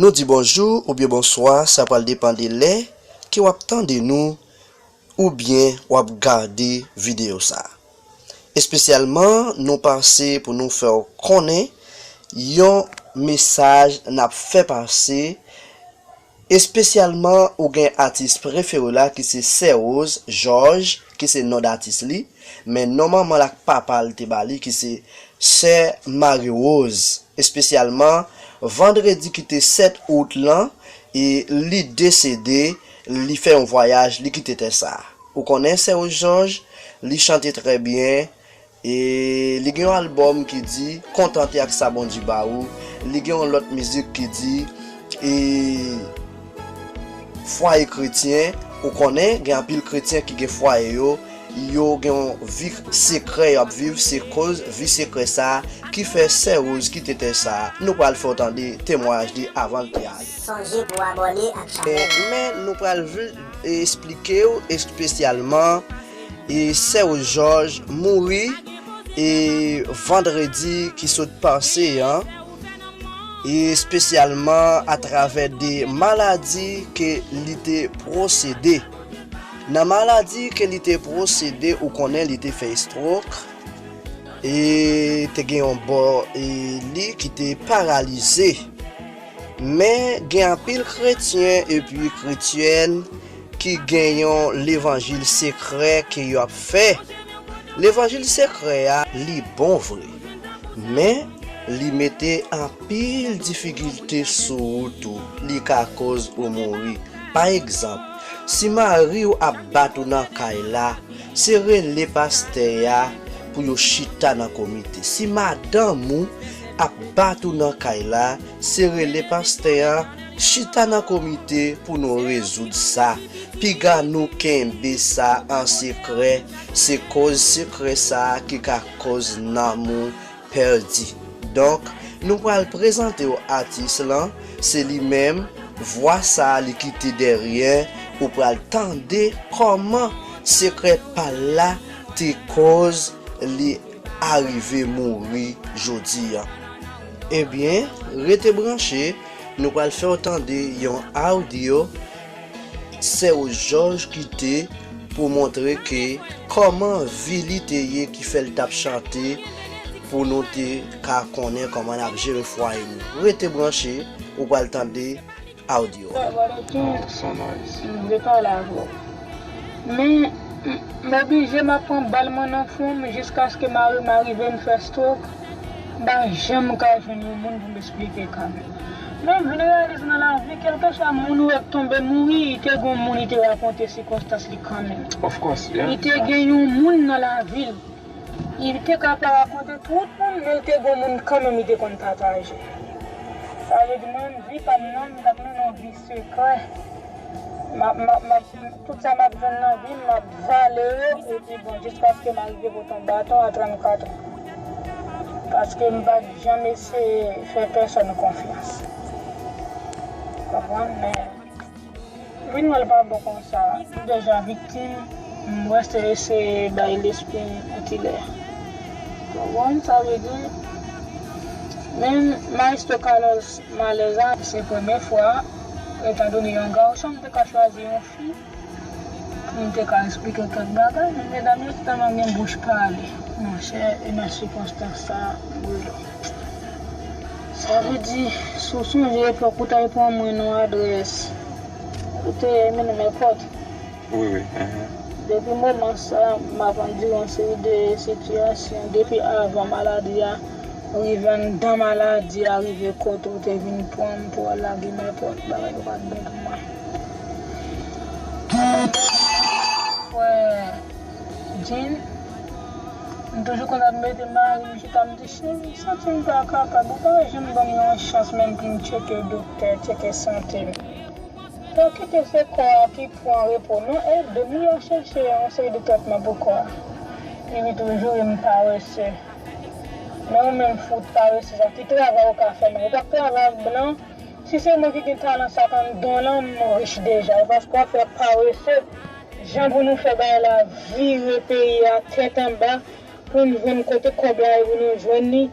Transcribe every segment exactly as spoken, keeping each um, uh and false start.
Nou di bonjou oubyen bonswa, sa pral depann de lè ke w ap tande nou oubyen w ap gade videyo sa. Espesyalman, nou pase pou nou fè w konnen yon mesaj n ap fè pase, espesyalman ou gen atis prefere w la ki se Sè Rose Georges, ki se non d atis li, men non manman l ak papa l te ba li ki se Sè Marie Rose, espesyalman vandredi ki te sèt out lan, e li desede, li fè yon vwayaj, li kite tè sa. Ou konnen Sè Rose Georges, li chante trè byen, e li gen yon albòm ki di Kontante ak sa Bondye ba ou, li gen yon lòt mizik ki di, e, Fwaye kretyen, ou konnen, gen anpil kretyen ki gen fwaye yo, yo gen yon vi sekrè y ap viv, se koz vi sekrè sa a ki fè Sè Rose kite tè sa a. Nou pral fè w tande temwayaj li avan l te ale. Sonje pou abòne ak chanèl. Men nou pral vle esplike w espesyalman, e, Sè Rose Georges mouri, e, vandredi ki sot pase an, e espesyalman atravè de maladi ke li te posede. Nan maladi ke li te posede, ou konnen li te fè estwok, e te gen yon bò, e, li ki te paralize. Men gen anpil kretyen epi kretyèn ki gen yon levanjil sekrè ke y ap fè. Levanjil sekrè a, li bon vre, men li mete anpil difikilte sou ou tou. Li ka koz ou mouri. Pa egzanp, si mari w ap bat ou nan kay la, se rele pastè a pou yo chita nan komite. Si madanm ou ap bat ou nan kay la, se rele pastè a, chita nan komite pou nou rezoud sa. Piga nou kenbe sa an sekrè, se koz sekrè sa a ki ka koz nanm ou pèdi. Donk, nou pral prezante w atis lan, se li menm, vwa sa a li kite dèyè, ou pral tande kòman sekrè pa l la te koz li arive mouri jodi a. Ebyen, rete branche, nou pral fè w tande yon audio Sè Rose Georges kite pou montre ke kòman vi li te ye ki fè l t ap chante pou nou te ka konnen kòman n ap jere fwaye nou. Rete branche, ou pral tande audio. Brother King, m vle pale avè w. Men, m, m oblije m ap pran bal mwen nan fwon m jiskaske mari m arive m fè stroke. M pa janm ka jwenn yon moun pou m esplike ka m. Men, m vin reyalize nan lavi, kèlkeswa moun ou wè k tonbe mouri, li te gen yon moun li te rakonte sikonstans li kanmenm. Of course, yeah. Li te gen yon moun nan lavi l. Li te ka pa rakonte tout moun, men l te gen moun kanmenm li te konn pataje. Sa vle di mwen, vi pa m nan, m t ap mennen yon vi sekrè. M ap, m ap, m ap, tout sa m ap jwenn nan vi m, m ap vale yo, epi bon, jiskaske m arive pote yon baton a trannkat an. Paske m pa t janm eseye fè pèsonn konfyans. Konprann? Men, vin wè l pa bon konsa. M deja viktim, m rete eseye bay lespri m yon ti lè. Konprann sa vle di? Men Maestro Carlos Malèza, se premye fwa, etandone yon gason, m te ka chwazi yon fi pou m te ka esplike kèk bagay, men medam yo tèlman gen bouch pale. Monchè, e nan sikonstans sa, m rele w. Sa vle di, si w sonje epòk ou t al pran mwen nan adrès, ou te mennen m èpòt. Wi, wi, enhen. Depi moman sa, m ap andire yon seri de sitiyasyon. Depi avan maladi a rive, anndan maladi a rive kote w te vin pran m pou w al lage m èpòt, bagay yo pa t bon pou mwen. Frè Jean, m toujou konn ap mete mari m chita, m di, "Cheri, m santi m pa kapab, ou pa janm ban m yon chans menm pou m tcheke doktè, tcheke sante m." Pa kite se kò a ki pran repo non, ede m, li al chèche yon seri de tretman pou kò a. Epi toujou, e m parese. Men ou menm fout parese sa, ki travay ou ka fè menm? Ou p ap travay ak blan? Si se mwen ki gen talan sa k anndan w lan, m rich deja. E paske w ap fè parese, jan pou nou fè bagay la vire peyi a tèt anba, pou n jwenn kote kòb la ye pou nou jwenn li.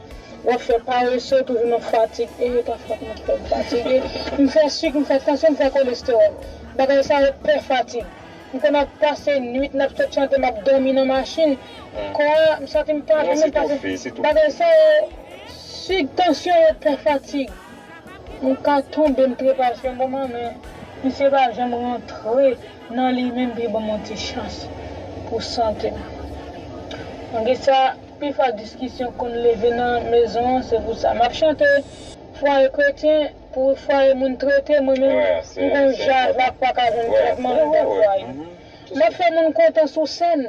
W ap fè parese, w toujou nan fatig. E e pa fòt mwen k fè m fatige. M fè sik, m fè tansyon, m fè kolestewòl. Bagay sa yo pè fatig. M konn ap pase nwit, n ap sot chante, m ap dòmi nan machin. Kò a, m santi m pa byen, m pase. Bagay sa yo, sik, tansyon yo pè fatig. M ka tonbe, m trepase yon moman, men misye pa janm rantre nan li menm pou ban m yon ti chans pou sante m. Malgre sa, pifwa diskisyon konn leve nan mezon an, se pou sa. M ap chante fwaye kretyen pou fwaye moun trete, mwen menm, m gon java k pa ka jwenn trètman anndan fwaye. M ap fè moun kontan sou sèn.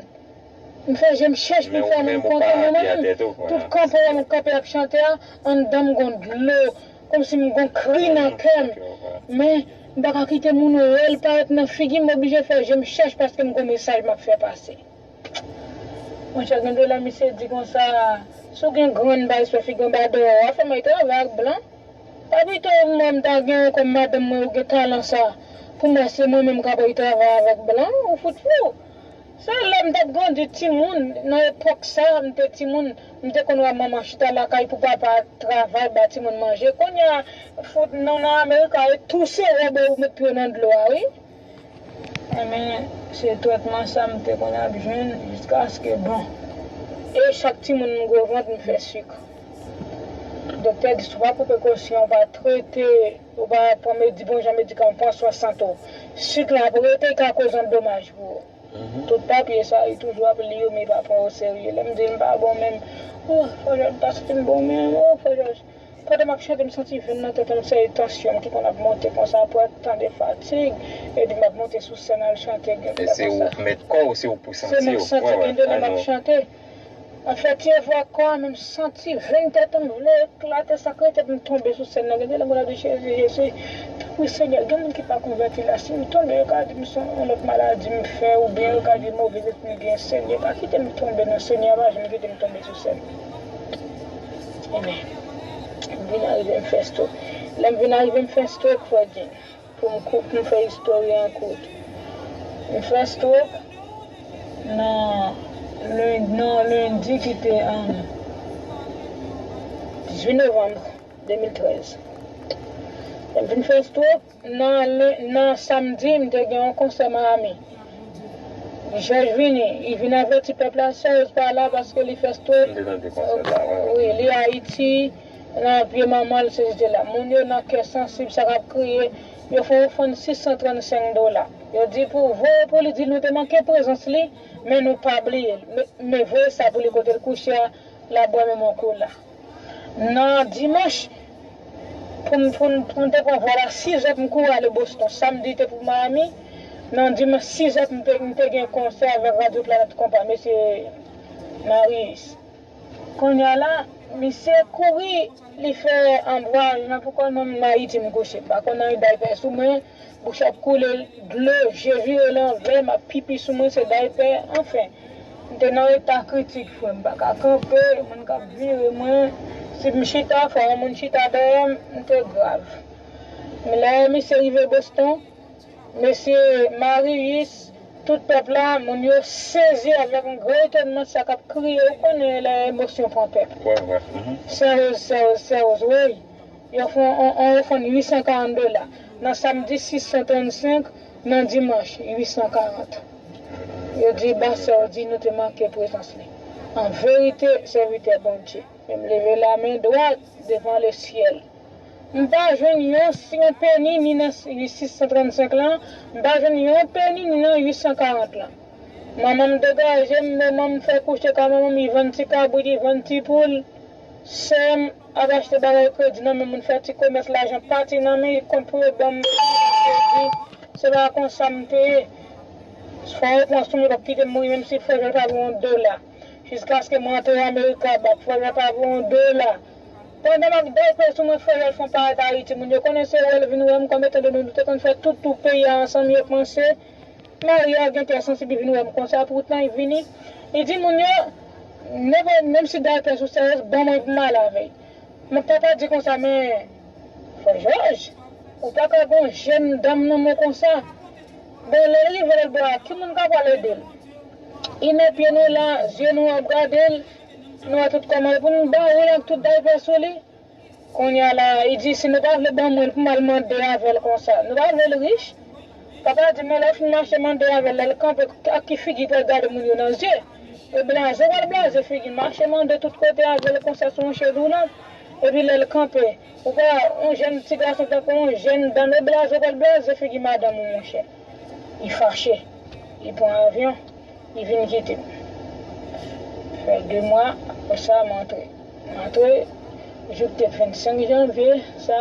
M fè je m chèch pou m fè moun kontan, men mwen menm, tout kanpe m kanpe ap chante a, anndan m gon dlo, kòmsi m gon kri nan kè m. Men, m pa ka kite moun wè l parèt nan figi m, m oblije fè je m chèch paske m gon mesaj m ap fè pase. Monchè, gen de lè misye di konsa, si w gen grenn bay sou figi w anba dèyè w, w ap fè m al travay ak blan. Pa pito mwen m ta gen w kòm madanm mwen, ou gen talan sa, pou m wè se mwen menm k ap al travay avèk blan, ou fout fou. Se lè m t ap grandi timoun, nan epòk sa, m te timoun, m te konn wè manman chita lakay pou papa travay ba timoun manje. Kounye a, fout nou nan Amerika, e touse wòb ou met pye nan dlo a, wi. Enben, se trètman sa m te konn ap jwenn jiskaske, bon. E chak timoun m gwo vant, m fè sik. Doktè di, si w pa pran prekosyon, w pa trete, ou pa pran medi-, bon jan medikaman, pran swen sante w, sik la ap rete, e ka koz yon domaj pou ou. Tout papye sa, li toujou ap li yo, men li pa pran yo serye. Lè m di l m pa bon menm, oh, Frè Jòj, m pa santi m bon menm, oh, Frè Jòj. Pandan m ap chante, m santi venn nan tèt mwen, se tansyon m ki konn ap monte konsa, pou tande fatig, epi m ap monte sou sèn al chante, gen de lè konsa. E se ou k mèt kò w, se ou k pou santi w. Se mwen k santi, gen de lè m ap chante. M ap fè ti efò ak kò a, men m santi venn tèt mwen vle eklate, sa k rete pou m tonbe sou sèn nan. Gen de lè m konn ap di, Jezi, Jezi, tanpri Senyè, gen moun ki pa konvèti la, si m tonbe, yo ka di m se yon lòt maladi m fè, oubyen yo ka di move lespri m gen, Senyè, pa kite m tonbe non, Senyè, pa janm kite m tonbe sou sèn. Enben, m vin arive m fè stroke. Lè m vin arive m fè stroke, frè Jim. Pou m kou-, pou m fè istòri an kout. M fè stroke nan len-, nan lendi ki te, um, dizuit novanm de mil trèz. Lè m fin fè stroke, nan len-, nan samdi, m te gen yon konsè Miami. Jòj vini, li vin avèti pèp la, Serge pa la paske li fè stroke. M te tande konsè sa, wi, wi. Wi, li Ayiti, nan pye manman l, se jete la. Moun yo nan kè sansib, sa k ap kriye, yo fè yon ofrann sis san trannsenk dola. Yo di pou voye pou li, di nou te manke prezans li, men nou pa bliye l. Men, men voye sa pou li kote l kouche a, l ap bwè menm yon kola. Nan dimanch, pou m, pou m, pou m te pran vòl a sizè pou m kouri ale Boston. Samdi te pou Miami. Nan dimanch sizè m te, m te gen konsè avèk Radio Planet Compas, mesye Marius. Kounye a la, misye kouri, li fè anbwaj nan pou kò l, mwen m Ayiti m kouche. M pa konn anyen daypè sou mwen, bouch ap koule dlo, je vire lanvè, m ap pipi sou mwen, se daypè, anfen. M te nan eta kritik, frè, m pa ka kanpe, moun k ap vire mwen. Si m chita, fò yon moun chita dèyè m, m te grav. Men lè misye rive Boston, mesye Marius, tout pèp la, moun yo sezi avèk yon gran etònman, sa k ap kriye, ou konnen lè emosyon pran pèp. Wè, wè. Sè Woz, Sè Woz, Sè Woz, wi. Yo fè yon, yon, yon ofrann uit san karant dola. Nan samdi sis san trannsenk, nan dimanch uit san karant. Yo di ba Sè Woz, di nou te manke prezans li. An verite, sèvitè Bondye. Men m leve lamen dwat devan lesyèl. M pa jwenn yon, yon peni ni nan sis san trannsenk lan, m pa jwenn yon peni ni nan uit san karant lan. Manman m degaje m, manman m fè kouche kay manman m, li vann ti kabrit, li vann ti poul. Sè m ap achte bagay kredi nan men moun, fè ti komès, lajan pati nan men, li kont pou yo ban m kredi. Se pa konsa m te ye. Fò yo pran sou mwen, yo p ap kite m mouri, menm si Frè Jòj pa voye yon dola. Jiskaske m rantre Amerika, bat Frè Jòj pa voye yon dola. Pandan m ap dèyè sou mwen, Frè Jòj fè yon parèt Ayiti, moun yo konnen se wè l vin wè m, kòm etan done nou te konn fè tout tour peyi a ansanm, yo panse Maria gen kè sansib, li vin wè m konsa, poutan li vini. Li di moun yo, nenpòt, menm si daypè sou Sè Woz, ban mwen pou m ale avè l. Men papa di konsa, men, Frè Jòj, ou pa ka gon jèn dam nan men konsa. Bon, lè l rive lòtbò a, ki moun ka pral ede l? Li nan pye nou la, zye nou ap gade l. Nou wè tout kòman pou nou ba ou la tout daypè sou li. Kounye a la, li di si nou pa vle ban mwen l pou m al mande avè l konsa. Nou pa vle l rich. Papa di men lè w fin mache mande avè l, lè l kanpe, ak ki figi pou l gade moun yo nan zye? E blaze w pral blaze figi l, mache mande tout kote avè l konsa sou yon chèz woulant. Epi lè l kanpe, ou pa yon jèn ti gason tankou yon jèn dam, e blaze w pral blaze figi madanm ou monchè. Li fache. Li pran avyon. Li vin kite m. Fè de mwa, apre sa, m antre. M antre, jou k te vennsenk janvye, sa,